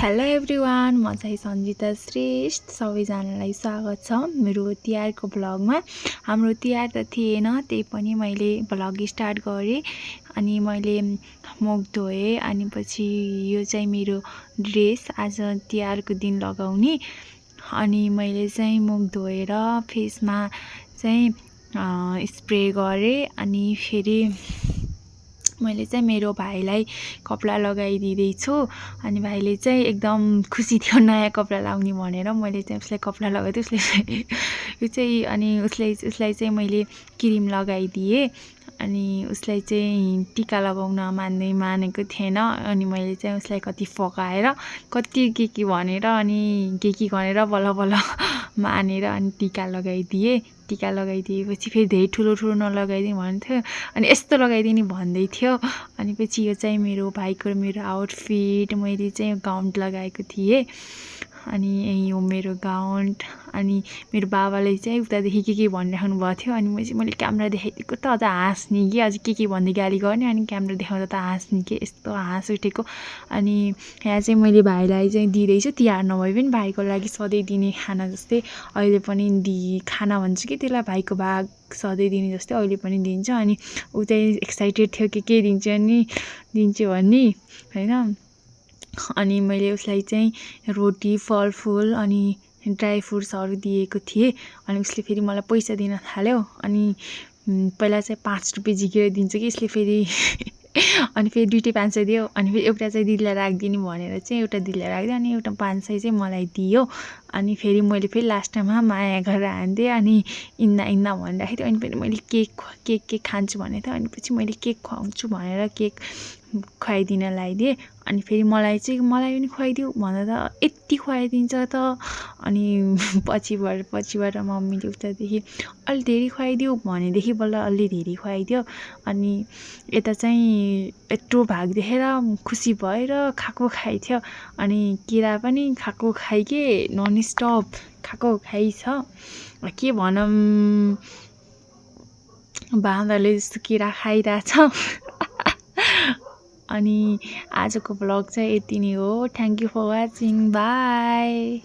Hello everyone, म चाहिँ सन्जिता श्रेष्ठ। सबैजनालाई स्वागत छ मेरो तिहारको भ्लगमा। हाम्रो तिहार त थिएन, त्यही पनि मैले भ्लग स्टार्ट गरेँ अनि मैले मुख धोएँ। अनि पछि यो चाहिँ मेरो ड्रेस आज तिहारको दिन लगाउने। अनि मैले चाहिँ मुख धोएर फेसमा चाहिँ स्प्रे गरेँ। अनि फेरि मैले चाहिँ मेरो भाइलाई कपडा लगाइदिँदैछु। अनि भाइले चाहिँ एकदम खुसी थियो नयाँ कपडा लाउने भनेर। मैले चाहिँ उसलाई कपडा लगाइदिएँ। उसले यो चाहिँ अनि उसलाई चाहिँ मैले क्रिम लगाइदिएँ। अनि उसलाई चाहिँ टिका लगाउन मानेको थिएन। अनि मैले चाहिँ उसलाई कति फकाएर कति के भनेर अनि के गरेर बल्ल बल्ल मानेर अनि टिका लगाइदिएँ। टिका लगाइदिएपछि फेरि धेरै ठुलो नलगाइदिउँ भन्थ्यो। अनि यस्तो लगाइदिने भन्दै थियो। अनि पछि यो चाहिँ मेरो भाइको मेरो आउटफिट। मैले चाहिँ गाउन लगाएको थिएँ। अनि यो मेरो गाउन। अनि मेरो बाबाले चाहिँ उतादेखि के भनिराख्नु भएको थियो। अनि मैले क्यामेरा देखाइदिएको त अझ हाँस्ने कि अझ के भन्दै गाली गर्ने। अनि क्यामेरा देखाउँदा त हाँस्ने कि यस्तो हाँस उठेको। अनि यहाँ चाहिँ मैले भाइलाई चाहिँ दिँदैछु। तिहार नभए पनि भाइको लागि सधैँ दिने खाना जस्तै अहिले पनि खाना भन्छु कि त्यसलाई, भाइको भाग सधैँ दिने जस्तै अहिले पनि दिन्छ। अनि ऊ चाहिँ एक्साइटेड थियो के दिन्छु भन्ने होइन। अनि मैले उसलाई चाहिँ रोटी, फलफुल अनि ड्राई फ्रुट्सहरू दिएको थिएँ। अनि उसले फेरि मलाई पैसा दिन थाल्यो। अनि पहिला चाहिँ 5 रुपियाँ झिकेर दिन्छ कि यसले फेरि अनि फेरि 2 500 दियो। अनि फेरि एउटा चाहिँ दिदीलाई राखिदिने भनेर चाहिँ एउटा दिदीलाई राखिदियो। अनि एउटा 500 चाहिँ मलाई दियो। अनि फेरि मैले फेरि लास्टमा माया गरेर हान्थेँ। अनि इन्दा भनिराखेको थियो। अनि फेरि मैले केक खान्छु भनेको थियो। अनि पछि मैले केक खुवाउँछु भनेर केक खुवाइदिन लगाइदिएँ। अनि फेरि मलाई पनि खुवाइदियो भन्दा त यति खुवाइदिन्छ त। अनि पछिबाट मम्मीले उतादेखि अलि धेरै खुवाइदियो भनेदेखि बल्ल अलि धेरै खुवाइदियो। अनि यता चाहिँ यत्रो भाग देखेर खुसी भएर खाएको खाइथ्यो। अनि केरा पनि खाएको खाइके नन स्टप खाएको खाइछ। के भनौँ, बाँदरले जस्तो केरा खाइरहेछ। अनि आजको भ्लग चाहिँ यति नै हो। Thank you for watching. By.